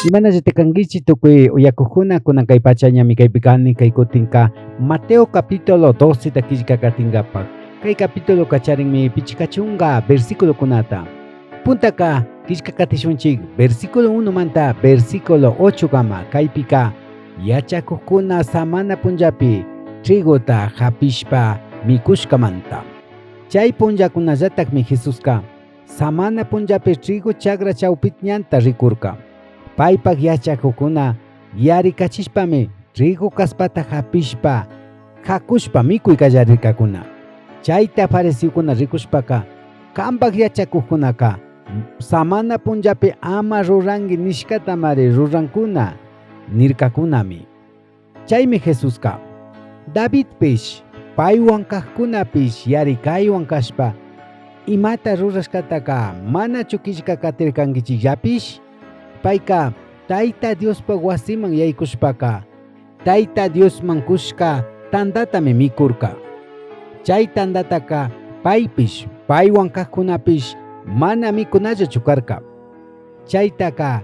Imanallata kankichik tukuy uyakukuna kunan kay pacha ñami kaypi kani kay kutinka Mateo capítulo 12 ta killka katinkapak. Kay capítulo kacharinmi pichka chunka versículokunata. Puntaka killka katishunchik versículo 1 manta versículo 8 kama kaypika yachakukuna samana punllapi trigota hapishpa mikushkamanta. Chay punllakunallatakmi Jesuska samana punllapi trigo chagra chawpi ñanta rikurka. Paypak yachakukuna yarikachishpami trigo kaspata hapishpa hakushpa mikuy kallarirkakuna. Chayta fariseokuna rikushpaka kampak yachakuqkunaka samana punllapi ama ruranki nishkatamari rurankuna nirkakunami. Chaymi Jesuska Davidpish paywan kaqkunapish yarikaywan kashpa imata rurashkataka manachu killka katirkankichikllapish? Payka Tayta Diospa wasiman yaykushpaka Tayta Diosman kushka tantatami mikurka. Chay tantataka paypish paywan kaqkunapish mana mikunallachu karka. Chaytaka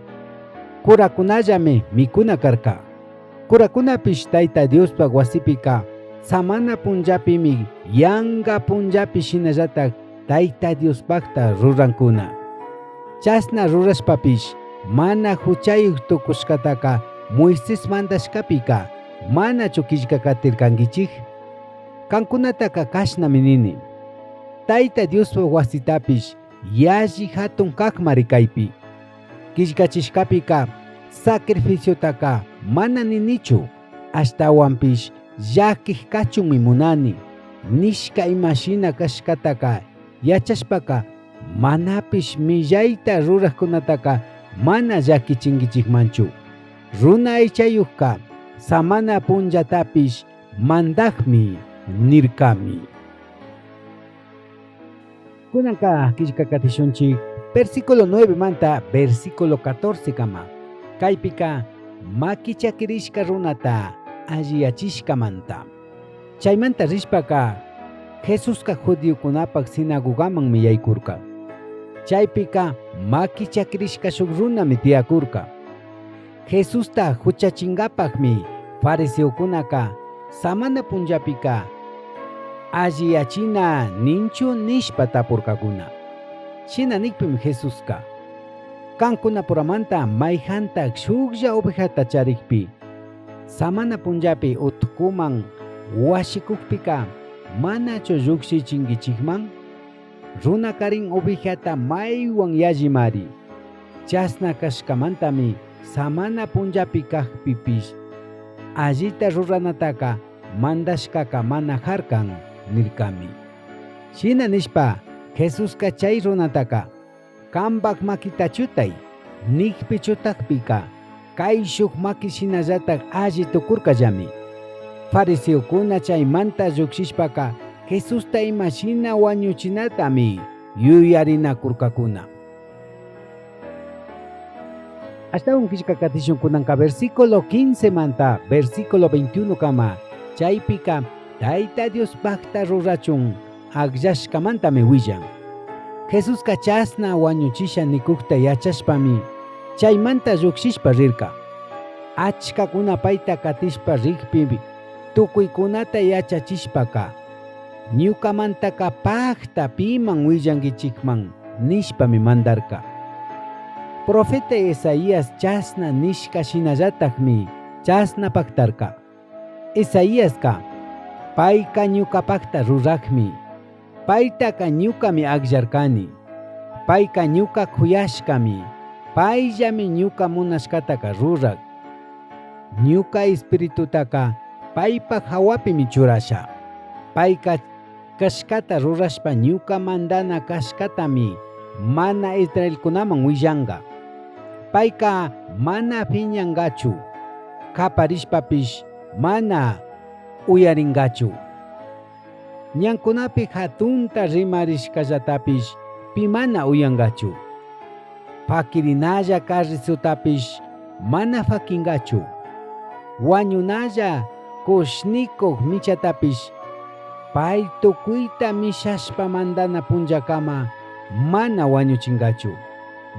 curakunallami mikuna karka. Curakunapish Tayta Diospa wasipika samana punllapimi yanga punllapi shinallatak Tayta Diospakta rurankuna. Chashna rurashpapish mana huchayuq tukushkataka Moisés mandashkapika manachu killka katirkankichik? Kankunataka kashnami nini. Tayta Diospa wasitapish yalli hatun kakmari kaypi. Killkachishkapika sacrificiotaka mana ninichu, ashtawanpish llaquij kachunmi munani. Nishka imashina kashkataka yachashpaka manapish millayta rurajkunataka mana llaquichinkichikmanchu. Runa aychayukka samana punllatapish mandajmi nirkami. Kunanka killka katishunchik versículo 9 manta versículo 14 kama. Kaypika maki chakirishka runata alliyachishkamanta. Chaymanta rishpaka Jesuska judiokunapak sinagogamanmi yaykurka. Chaypika maki chakirishka shuk runami tiyakurka. Jesusta huchachinkapakmi fariseokunaka samana punllapika alliyachina ninchu nishpa tapurkakuna. Shina nikpimi Jesuska kankunapuramanta mayjantak shuklla ovejata charikpi samana punllapi utkuman washikukpika manachu llukshichinkichikman? Runa karin ovejata maywan yallimari. Chashna kashkamantami samana punllapi kakpipish allita ruranataka mandashkaka mana harkan nirkami. Shina nishpa Jesuska chay runataka kampak makita chutay nikpi chutakpika kayshuk maki shinallatak alli tukurkallami. Fariseokuna chaymanta llukshishpaka Jesusta imashina wañuchinatami yuyarinakurkakuna. Ashtawan killka katishun kunanka versículo 15 manta versículo 21 kama chaypika Tayta Diospakta rurachun akllashkamantami willan. Jesuska chashna wañuchisha nikukta yachashpami chaymanta llukshishpa rirka. Achkakuna payta katishpa rikpi tukuykunata yachachishpaka ñukamantaka pakta piman willankichikman nishpami mandarka. Profeta Isaías chashna nishka shinallatakmi chashna paktarka. Isaiaska payka ñukapakta rurakmi, paytaka ñukami akllarkani, payka ñuka kuyashkami, payllami ñuka munashkataka rurak. Ñuka espiritutaka paypak hawapimi churasha. Payka kashkata rurashpa ñuka mandana kashkatami mana israelkunaman willanka. Payka mana piñankachu, kaparishpapish mana uyarinkachu. Ñankunapi hatunta rimarishkallatapish pi mana uyankachu. Pakirinalla carrizutapish mana fakinkachu. Wañunalla kushnikuk michatapish pay tukuyta mishashpa mandana punllakama mana wañuchinkachu.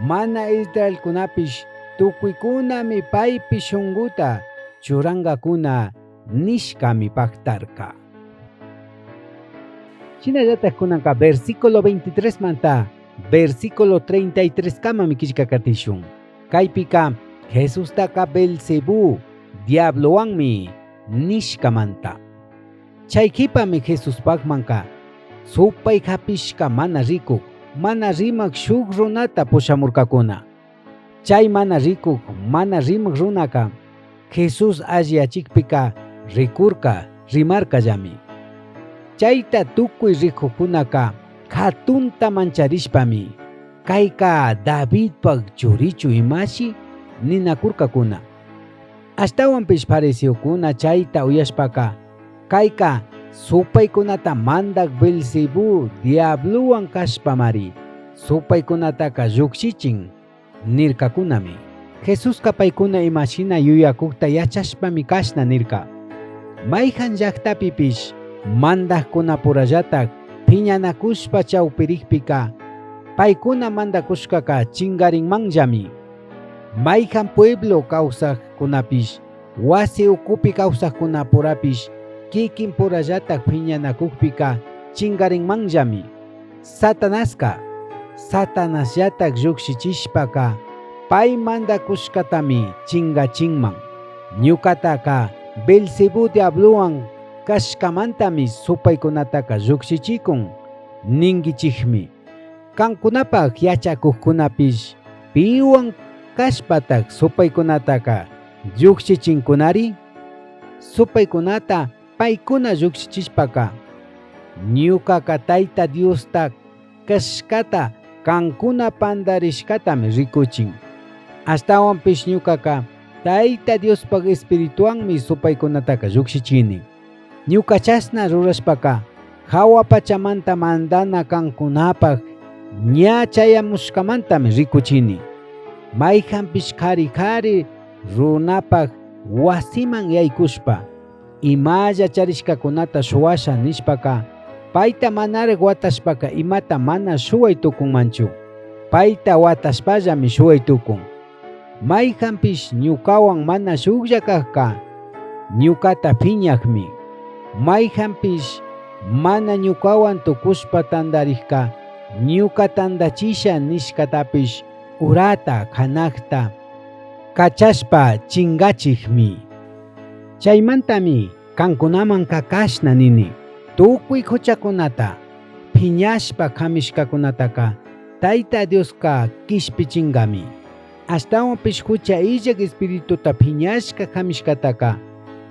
Mana israelkunapish Tucuicunami paipi shunguta churangacuna nishcami pajtarca. Shinallataj cunanca versículo 23 manta versículo 33 camami quillca catishun. Caipica Jesustaca Belcebú diablohuanmi nishcamanta. Chai quipami Jesuspajmanca supai japishca mana ricuj, mana rimaj shuj runata pushamurcacuna. Chai mana ricuj, mana rimaj runaca Jesús alliyachijpica ricurca, rimarcallami. Chaita tucui ricujcunaca jatunta mancharishpami, Caica Davidpaj churichu imashi? ninacurcacuna. Ashtahuanpish fariseocuna chaita uyashpaca, Caica supaicunata mandaj Beelzebú diablohuan cashpamari supaicunataca llujshichin nircacunami. Jesusca paicuna ima shina yuyacujta yachashpami cashna nirca, Maijan llajtapipish mandajcunapurallataj piñanacushpa chaupirijpica, paicuna mandacushcaca chingarinmanllami. Maijan pueblo causajcunapish, huasi ucupi causajcunapurapish quiquinpurallataj piñanacujpica chingarinmanllami. Satanasca, Satanasllataj llujshichishpaca pai mandacushcatami chingachinman. Ñucataca Beelzebú diablohuan cashcamantami supaicunataca llujshichicun ninguichijmi. Cancunapaj yachacujcunapish pihuan cashpataj supaicunataca llujshichincunari? Supaicunata paicuna llujshichishpaca, ñucaca Taita Diosta cashcata cancuna pandarishcatami ricuchin. Ashtahuanpish ñucaca Taita Diospaj Espirituhuanmi supaicunataca llujshichini. Ñuca chashna rurashpaca, jahua pachamanta mandana cancunapaj ña chayamushcamantami ricuchini. Maijanpish jari jari runapaj huasiman yaicushpa, imalla charishcacunata shuhuasha nishpaca, paita manaraj huatashpaca imata mana shuhuai tucunmanchu. Paita huatashpallami shuhuai tucun. Maijanpish ñucahuan mana shujlla cajca, ñucata piñajmi. Maijanpish mana ñucahuan tucushpa tandarijca, ñuca tandachisha nishcatapish urata, janajta cachashpa chingachijmi. Chaimantami cancunamanca cashna nini, Tucui juchacunata, piñashpa camishcacunataca Taita Diosca quishpichingami. Ashtahuanpish jucha illaj espirituta piñashca camishcataca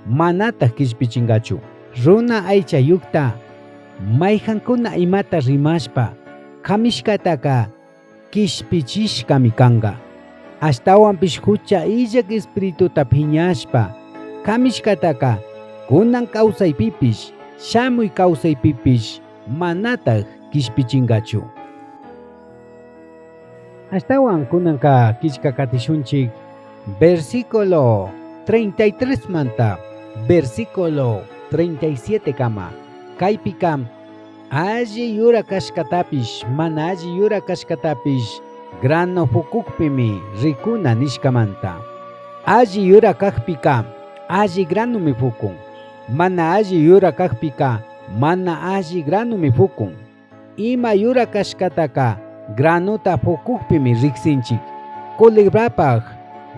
manataj quishpichingachu. Runa aichayujta maijancuna imata rimashpa camishcataca quishpichishcami canga. Ashtahuanpish jucha illaj espirituta piñashpa camishcataca cunan causaipipish, shamui causaipipish manataj quishpichingachu. Ashtahuan cunanca quillca catishunchij versículo 33 manta versículo 37 cama. Caipica alli yura cashcatapish, mana alli yura cashcatapish grano fucujpimi ricuna nishcamanta. Alli yura cajpica alli granomi fucun. Mana alli yura cajpica mana alli granomi fucun. Ima yura cashcataca granota fucujpimi rijsinchij. Culebrapaj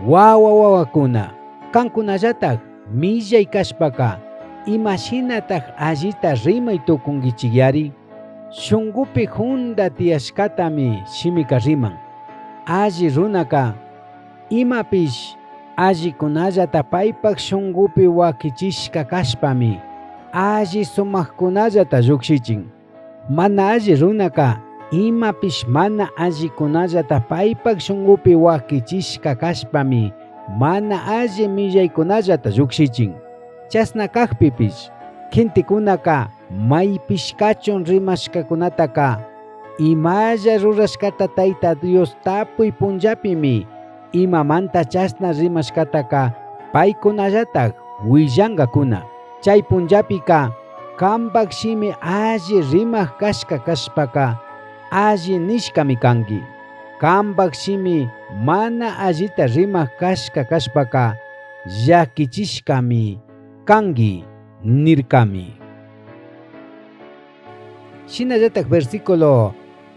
huahua huahuacuna, cancunallataj millai cashpaca ima shinataj allita rimai tucunguichiyari? Shungupi junda tiyashcatami shimica riman. Alli runaca imapish allicunallata paipaj shungupi huaquichishca cashpami alli sumajcunallata llujshichin. Mana alli runaca imapish mana allicunallata paipaj shungupi huaquichishca cashpami mana alli millaicunallata llujshichin. Chashna cajpipish gentecunaca maipish cachun rimashcacunataca imalla rurashcata Taita Dios tapui punllapimi imamanta chashna rimashcataca paicunallataj huillangacuna. Chai punllapica cambaj shimi alli rimaj cashca cashpaca alli nishcami cangui. Cambaj shimi mana allita rimaj cashca cashpaca llaquichishcami cangui nircami. Shinallataj versículo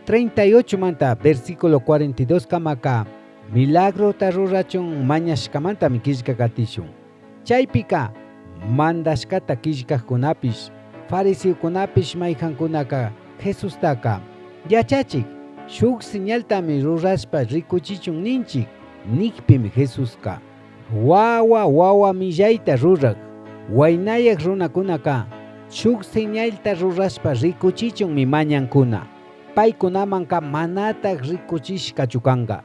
38 manta versículo 42 camaca milagrota rurachun mañashcamantami quillca catishun. Chaipica mandashcata quillcajcunapish, fariseocunapish maijancunaca Jesustaca yachachij shuj señaltami rurashpa ricuchichun ninchij nijpimi Jesusca huahua huahua millaita ruraj huainayaj runacunaca shuj señalta rurashpa ricuchichunmi mañancuna. Paicunamanca manataj ricuchishcachu canga.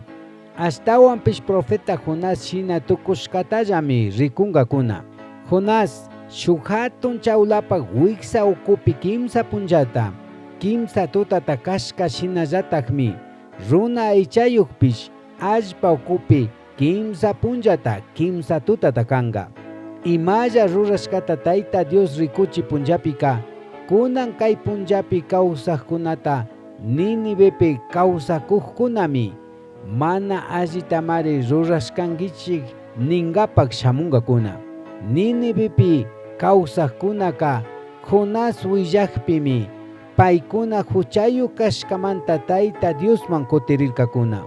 Ashtahuanpish profeta Jonás shina tucushcatallami ricungacuna. Jonás shuj jatun chaulapaj huijsa ucupi quimsa punllata, quimsa tutata cashca shinallatajmi runa aichayujpish allpa ucupi quimsa punllata, quimsa tutata canga. Imalla rurashcata Taita Dios ricuchi punllapica, cunan cai punllapi causajcunata Nínivepi causacujcunami mana allitamari rurashcanguichij ningapaj shamungacuna. Nínivepi causajcunaca Jonás huillajpimi paicuna juchayuj cashcamanta Taita Diosman cutirircacuna.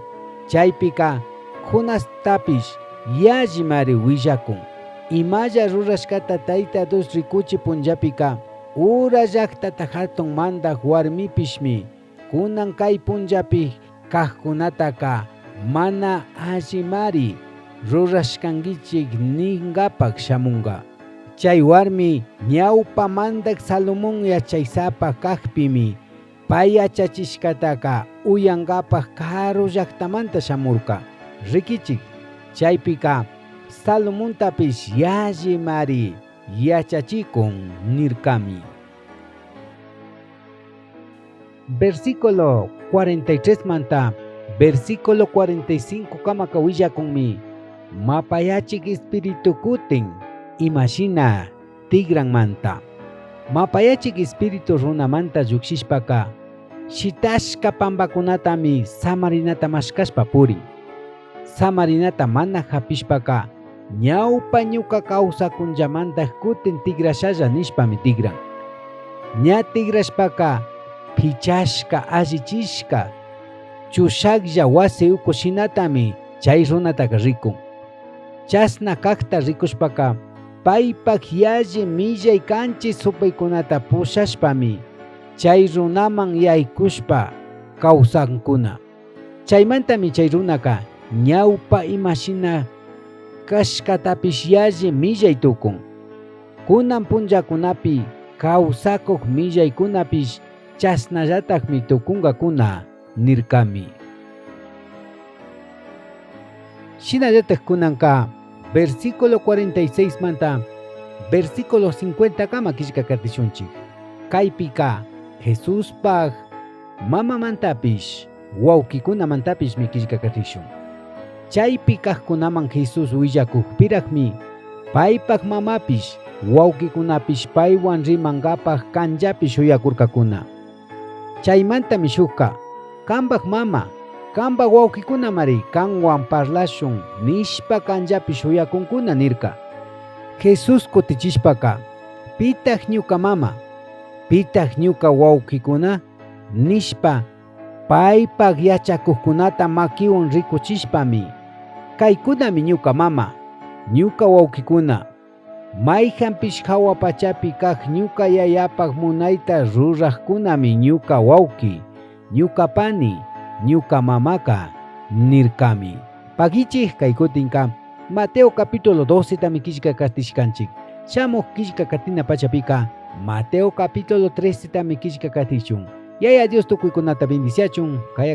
Chaipica Jonastapish yallimari huillacun. Imalla rurashcata Taita Dios ricuchi punllapica ura llajtata jatun mandaj huarmipishmi cunan cai punllapi cajcunataca mana allimari rurashcanguichij ningapaj shamunga. Chai huarmi ñaupa mandaj Salomón yachaisapa cajpimi pai yachachishcataca uyangapaj karu llajtamanta shamurca. Riquichij, chaipica Salomontapish yallimari yachachicun nircami. Versículo 43 manta versículo 45 kamaka willacunmi mapayachik espíritu kutin imashina tigranmanta. Mapayachik espíritu runamanta llujshishpaka shitashka pambakunatami samarinata mashkashpa purin. Samarinata mana hapishpaka ñawpa ñuka kawsakunllamanta kutin tigrashalla nishpami tigran. Ña tigrashpaka pichashka allichishka chushaklla wasi uku shinatami chay runataka rikun. Chashna kakta rikushpaka paypak yalli millay kanchis supaykunata pushashpami chay runaman yaykushpa kawsankuna. Chaymantami chay runaka ñawpa imashina kashkatapish yalli millay tukun. Kunan punllakunapi kawsakuq millaykunapish chashnallatakmi tukunkakuna nirkami. Shinallatak kunanka versículo 46 manta versículo 50 kama killka katishunchik. Kaypika Jesuspaj mamamantapish wawkikunamantapishmi killka katishun. Chaypi kaqkunaman Jesús willakukpiraqmi paypak mamapish wawkikunapish paywan rimankapaj kanllapi shuyakurkakuna. Chaymantami shukka kambaj mama, kambaj wawkikunamari kanwan parlashun nishpa kanllapi shuyakunkuna nirka. Jesús kutichishpaka pitaj ñuka mama, pitaj ñuka wawkikuna nishpa paypak yachakuqkunata makiwan rikuchishpami kaykunami ñuka mama, ñuka wawkikuna, mayjanpish hawa pachapi kaq ñuka yayapaj munayta rurajkunami ñuka wawki, ñuka pani, ñuka mamaka nirkami. Pagichij kaykutinka Mateo capítulo 12 tami killka katishkanchik. Shamuj killka katina pachapika Mateo capítulo 13 tami killka katishun. Yaya Dios tukuykunata bendiciachun. Kaya.